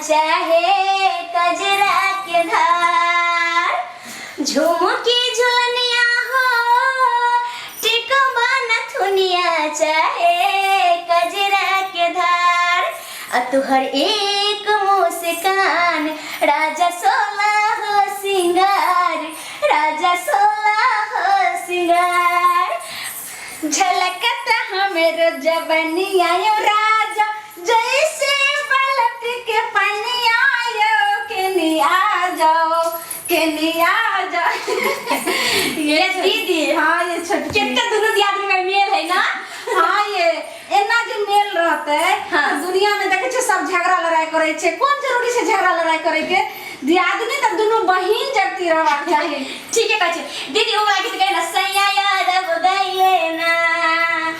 चाहे कजरा के धार झुमकी झुलनिया हो टिकवा नथुनिया चाहे कजरा के धार आ तुहर एक मुस्कान राजा सोला हो सिंगार राजा सोला हो सिंगार झलकत हमरो जवनिया यो राजा जैसे पलट के पानी आयो केनी आ जाओ केनी आ जाओ। ये दीदी। हाँ ये छोटकी। कितना दोनों दियादनी में मेल है ना। हाँ ये एना जे मेल रहते। हाँ। तऽ दुनिया में देखे छै सब झगड़ा लड़ाई करे छै, कोन जरूरी छै झगड़ा लड़ाई करे के? दियादनी तऽ दुनू बहिन जगती रहबाक चाही। ठीक है कहै छै दीदी, ओ वाला गीत गए ना, सैया यादव गइले ना।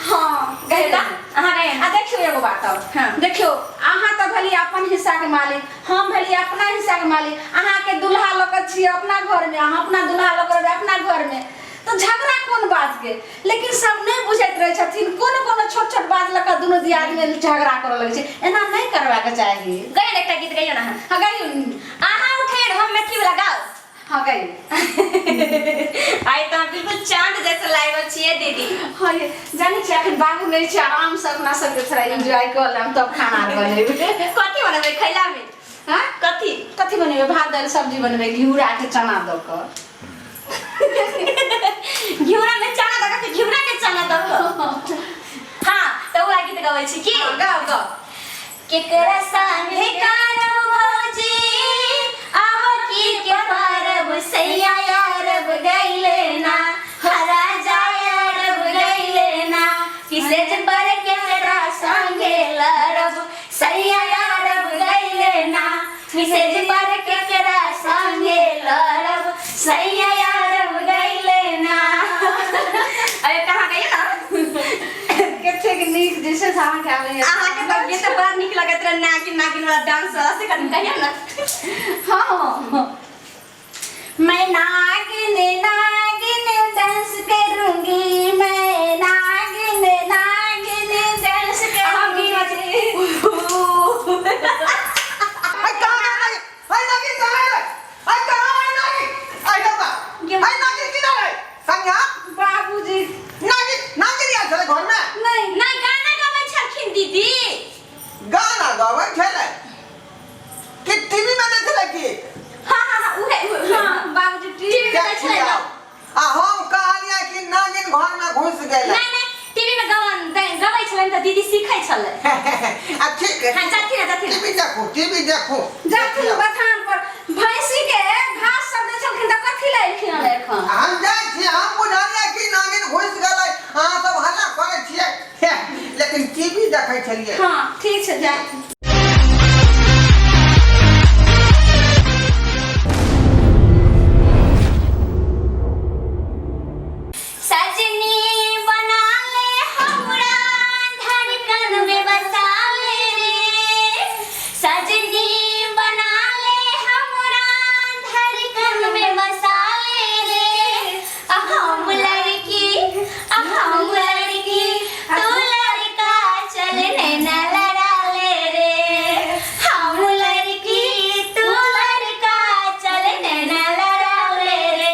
हाँ। गए ना, अहाँ गए ना। आ देखियो एगो बात और। हाँ। देखियो अहाँ तऽ भेली अपन हिस्सा के मालिक, हम भेली अपना हिस्सा के मालिक। अहाँ के दुल्हा लऽ कऽ छियै अपना घर में, अहाँ अपना दुल्हा लऽ कऽ रहबै अपना घर में, तऽ झगड़ा कोन बात के? लेकिन सब नहि बुझैत रहै छथिन, कोनो कोनो छोट छोट बात लऽ कऽ दुनू दियादनी में झगड़ा करऽ लगै छै। एना नहि करबाक चाही। गए ना, एकटा गीत गइयो ना अहाँ। हाँ गइयो। अहाँ उठे, हम मैथिली वाला गाओ। हाँ गइयो। आइ तऽ अहाँ बिल्कुल चांद जैसे लागल छियै दीदी। हाँ ये जानै छियै अखन बाबू नहि छै, आराम से अपना सबके थोड़ा एंजॉय कऽ लेब तब खाना बनेबै। कथी बनेबै खैला में? हाँ? कथी? कथी बनेबै? भात दालि सब्जी बनेबै, घिउरा के चना दऽ कऽ। घिउरा में चना दऽ कऽ कि घिउरा के चना दऽ कऽ? हाँ तऽ वएह गीत गबै छी की? हाँ, गाउ गाउ। केकरा संगे करब भौजी आब की के परब, सैया यारब गइले ना, हरा जायरब गइले ना, किसे पर केकरा संगे लड़ब, सैया यारब गइले ना, किसे पर केकरा संगे लड़ब, सैया यारब गइले ना। अरे कहाँ गई ना? कतेक नीक जे छै से अहाँके आबैया। अहाँके तऽ गीत बड़ा नीक लगैत रहे, नागिन नागिन वाला डांस वाला, से कनि कहियौ ना। हाँ, मैं नागिन नागिन डांस करूंगी, मैं नागिन नागिन डांस हम गीत करूंगी। आई कहाँ गए नागिन? आई नागिन कहाँ है? आई कहाँ है नागिन? आई दादा। आई नागिन किधर है? संज्ञा? बाबूजी। नागिन, नागिन आयल छलै घर में? नहीं। नहीं, गाना गाबै छलखिन दीदी। गाना गाबै छलै? कि टीवी में देखलै की? हाँ हाँ हाँ, उहे उहे। हाँ बाबूजी टीवी में देखै छलै ना। आ हम कहलियै कि नागिन घर में घुस गेलै। नहीं नहीं, टीवी में गबै छलनि तऽ दीदी सीखै छलै। आ ठीक है। हाँ जाथिन ना, जाथिन ना। टीवी देखू, टीवी देखू। जाथिन बथान पर भैंसी के घास सब दै छलखिन तऽ कथी लए एलखिन हन एखन? हम जाइ छी, हम बुझलियै कि नागिन घुस गेलै, अहाँ सब हल्ला करै छियै, लेकिन टीवी देखै छलियै। हाँ ठीक छै, जाथिन। सजनी बना ले हमरा धड़कन में बसा ले रे, सजनी बना ले हमरा धड़कन में बसा ले रे, हम लड़की हम लड़की तू लड़का चल नैना लड़ा ले रे, हम लड़की तू लड़का चल नैना लड़ा ले रे।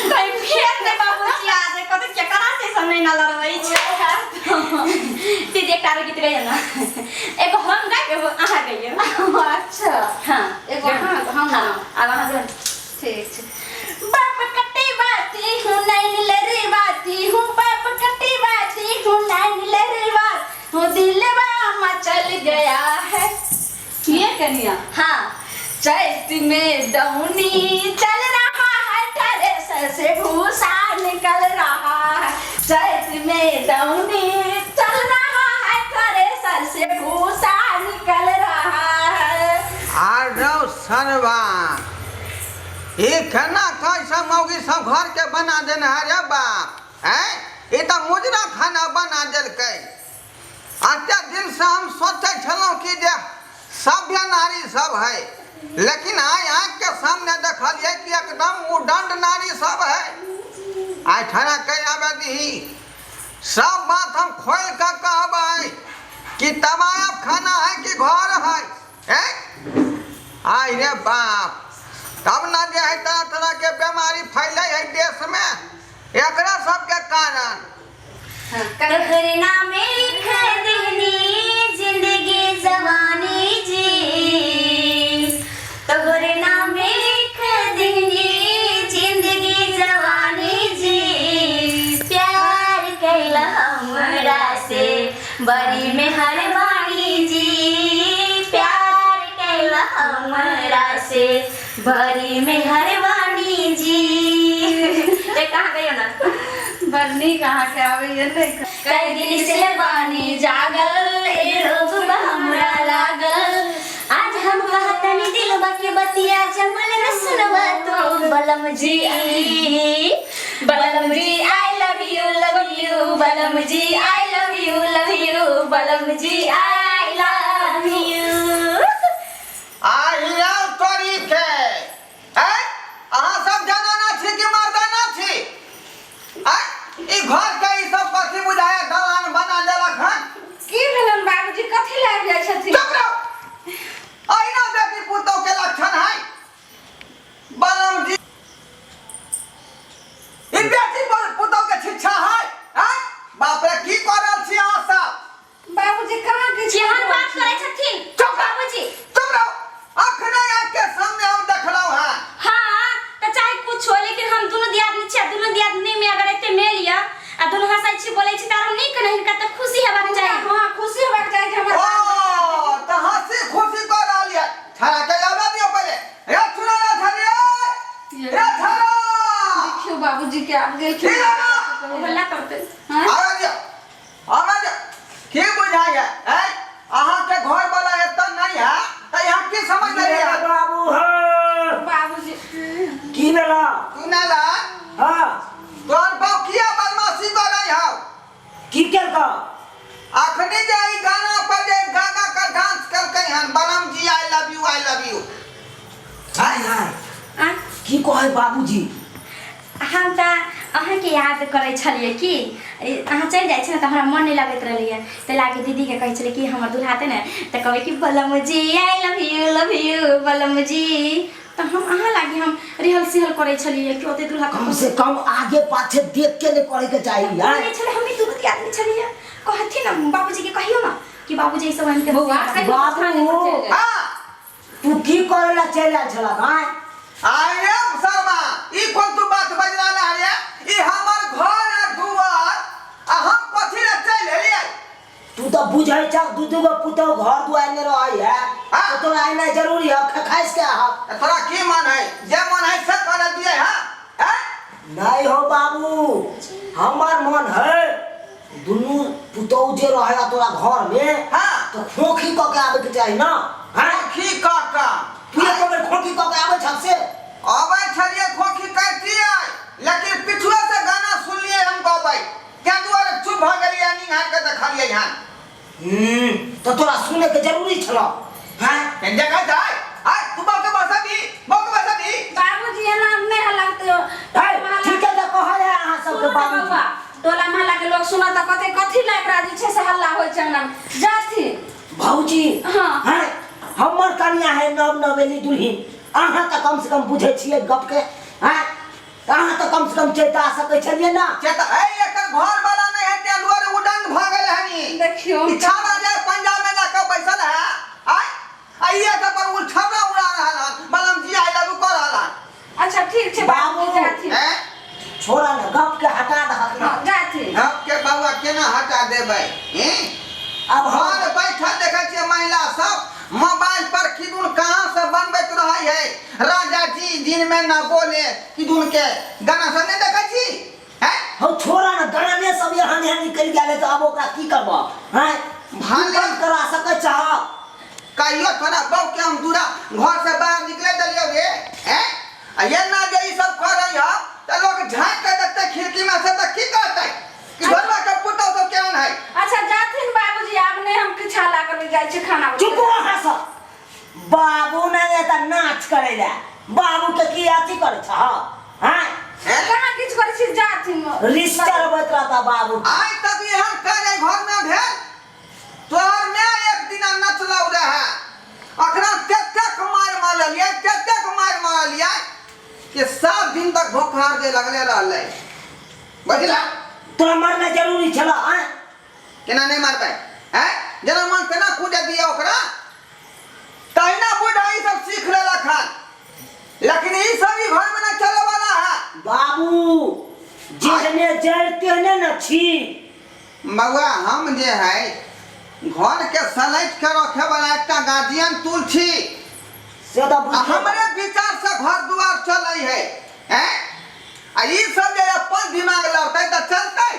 कहीं फेर ने बाबूजी आ जाए कतऽ केकरा से सब नैना लड़बै छै। दीदी एकटा आरो गीत गइयो ना, एगो हम गायब एगो अहाँ गइयो। अच्छा। हाँ। एगो अहाँ हम। हाँ, आब अहाँ गाउ। ठीक छै। बाप कटी बाती हूँ नैन लरी बाती हूँ, बाप कटी बाती हूँ नैन लरी बात हूँ, दिलवा मचल गया है ये कनिया। हाँ। चैत में दौनी चल रहा है, थ्रेसर से भूसा निकल रहा है, चैत में दौनी चल रहा है, थ्रेसर से भूसा निकल रहा है। आरो सरवा ई खाना कैसा मौगी सब घर के बना देने है रे बाप, हैं? ई तऽ मुजरा खाना बना देलकै। अते दिन से हम सोचै छलहुँ कि जे सभ्य नारी सब है, लेकिन आइ आँख के सामने देखलियै कि एकदम उदंड नारी सब है। आइ ठहरा के आबे दीही, सब बात हम खोलि कऽ कहबै। कि तवायब खाना है कि घर है हैं? आय रे बाप तब ना जे है तरह तरह के बीमारी फैले है देश में एकरा सबके कारण। तोहरे नामे लिख देनी जिंदगी जवानी जी, तोहरे नामे लिख देनी जिंदगी जवानी जी, प्यार कैला हमरा से बड़ी मेहरबानी जी, प्यार कैला हमरा से बड़ी मेहरबानी जी। ए कहाँ गई ना? बड़ नीक अहाँके आबैया नहि। कई दिन से बानी जागल ए रोग हमरा लागल, आज हम कहतनी दिलबा के बतिया जमल न सुनवा तो बलम जी, बलम जी I love you love you, बलम जी I love you love you, बलम जी I love you. I love तोरी के हैं? अहाँ सब जनाना छी कि मर्दाना छी? आय ई घर के ई सब कथी बुझाया दलान बना देलक हन? की भेलन बाबूजी, कथी लागि जाइ छथिन? चुप रहो। अहिना बेटी पुतोह के लक्षण है। बलम जी ई बेटी पुतोह के शिक्षा है हैं? बाप रे की कर रहल छी अहाँ सब? बाबूजी कहाँ किछु केहन बात करै छथिन चुप रह। बाबूजी? चुप रहो। अखने आँख के सामने हम देखलहुँ हन। हाँ तऽ चाहे कुछ हो, लेकिन हम दुनू दियादनी छी आ दुनू दियादनी में अगर एते मेल यऽ आ दुनू हँसै छी बोलै छी तऽ आरो नीक ने, हिनका तऽ खुशी हेबाक चाही। हाँ खुशी हेबाक चाही जे हमर ओ तऽ हंसी खुशी कऽ रहल यऽ। छड़ा के आबऽ दियौ पहिले। रे सुनो ना छड़ी रे, रे छड़ा। देखियौ बाबूजी के आब गेलखिन। ठीक है ना? हल्ला करतै। हाँ? आबऽ दियौ, आबऽ दियौ। की बुझाइया ऐं? अहाँके घर वाला एतऽ नहि है तऽ यहाँ की समझ लेलियै? बाबू हाँ। बाबूजी की भेला? तू ना ला। हाँ। तोहर बाप किया बदमाशी करै हौ? की केलका? अखनी जे ई गाना पर जे गा गा के डांस केलकै हन बलम जी I love you I love you. हाय हाय। आ? की कहै बाबूजी? हम तऽ अहाँके याद करै छलियै कि अहाँ चलि जाइ छी ने तऽ हमरा मन नहि लगैत रहलैए, तऽ लागे दीदीके कहै छलियै कि हमर दुल्हा तऽ ने तऽ कहबै कि बलम जी I love you love you बलम जी, तऽ हम अहाँ लागी हम रिहल सिहल करै छलियै कि ओते दुल्हा कम से कम आगे पाछे देख के नहीं करे के चाहिए यार। नहीं छलै, हमी दुनू आदमी छलियै। कहथिन ने बाबूजी के कहियो ना कि बाबूजी ई सब आनि के बौआ, बाबू। हाँ। तू की करे ला चलि आयल छलक आँय? अरे शर्मा ई कोन तू बात बजला ना रे? ई हमर घर आ दुआर आ हम कथी ला चलि एलियै? तू तऽ बुझै छह दू दू गो पुतहु घर दुआरि मे रहै है। हाँ। तो तोरा एनाइ जरूरी है खखाइस के आह। तोरा की मन है? जे मन है से करे दिए है हैं? नहीं हो बाबू, हमर मन है दुनू पुतहु जे रहे तोरा घर में। हाँ। तो खोखी कऽ के आबे के चाही ना। हाँ? खोखी कऽ के। तू एको बेर खोखी कऽ के आबै छह से? अबै छलियै खोखी करितियै, लेकिन पिछुए से गाना सुनलियै हम गबै, ताहि दुआरे चुप भऽ गेलियै, निहार के देखलियै हन। तऽ तोरा सुनै के जरूरी छलौ। हाँ? देखै छै, आय तू बाप के बसा दी, बाप के बसा दी। बाबूजी एना नहि हल्ला करतै। है, ठीके तऽ कहै है अहाँ सबके सुनू ने बाबूजी। बौआ, टोला मोहल्ला के लोग सुनत तऽ कहतै कथी लए एकरा जे छै से हल्ला होइ छै अंगना में। जाथिन। भौजी। हाँ। हाँ, हमर कनिया है नव नवेली दुल्हिन, अहाँ तऽ कम से कम बुझै छियै गप के। हाँ, अहाँ तऽ कम से कम चेता सकै छलियै ना। चेता, ए एकर घर वाला नहि है तें दुआरे उदंड भऽ गेल हनी। देखियौ। ई छाड़ा जे पंजाब में जाके बैसल है, आय, आ ई एकर पर उछाड़ा उड़ा रहल हन, बलम जी I love you कऽ रहल हन। अच्छा ठीक छै बाबू। बाबू, जाथिन। हैं? छोड़ा ना गप के हटा दहक ना। हाँ, जाथिन। गप के बौआ केना हटा देबै? हैं? अब हम घर बैठल देखै छियै महिला सब मोबाइल पर किदुन कहाँ से बनबैत रहै है, राजा जी दिन में न बोले किदुन के गाना सब नहीं देखै छी? हैं? हौ छोड़ा ना, गाने सब यहाँ यहाँ निकलि गेल है, तऽ आब ओकरा की करबह? हैं? भाले। बंद करा सकै छह? कहियो तोरा बहू के हम दूरा घर से बाहर निकले देलियौ रे? हैं? आ एना जे ई सब करै ह तऽ लोग झाँक के देखतै खिड़की में से तऽ की कहतै कि घरवा के पुतहु सब केहन है? अच्छा जाथिन बाबूजी, आब नहि हम किछु हल्ला करबै, जाइ छी खाना बनबै। चुप अहाँ सब। बाबू नहि एतऽ नाच करै लए, बाबू के की अथी करै छह? हैं? हैं? कहाँ किछु करै छी, जाथिन। रिश्ता चलबैत रहता बाबू। आइ तक एहन काज एहि घर में भेल? तोहर ततेक मारि मारलियै कि 7 दिन तक बोखार जे लगले रहलै, बुझला? तोरा मरना जरूरी छल आँय? केना नहि मारबै? हैं, जेना मन तेना कूदे दिया ओकरा, तहिना बूढ़ा ई सब सीख लेलक हन, लेकिन ई सब ई घर में न चले वाला है। बाबू, जेहने जड़ तेहने न छी। बउआ, हम जे है घर के सलैट के रखे वाला एकटा गार्जियन तुल छी। से तऽ आ बुझिए। हमरे विचार से घर दुआर चलै है, हैं? आ ई सब जे अपन दिमाग लड़तै तऽ चलतै?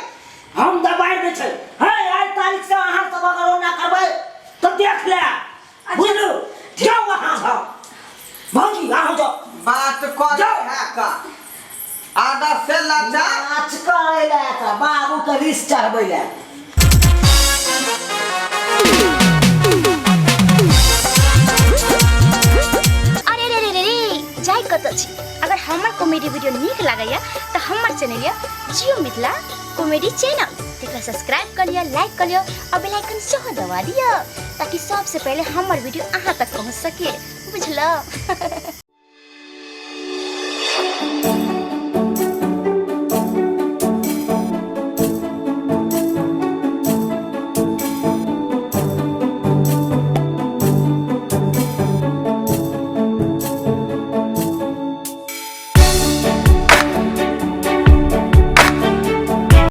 हम दबाइ दै छै हे, आइ तारीख से अहाँ सब अगर ओना करबै तऽ देख ले, बुझलू? जाउ अहाँ सब, भौजी अहाँ जाउ। बात कर जाउ। है का आदत से लाचार नाच करै लए एकरा बाबू के रिस चढ़बै लए। अरे रे रे रे रे, जाय कतऽ छी? अगर हमर कॉमेडी वीडियो नीक लागैया तऽ हमर चैनल यऽ जियो मिथिला कॉमेडी चैनल, तेकरा सब्सक्राइब कऽ लिअ, लाइक कऽ लिअ और बेल आइकन सेहो दबा दिअ ताकि सबसे पहिले हमर वीडियो अहाँ तक पहुँच सके, बुझलौ?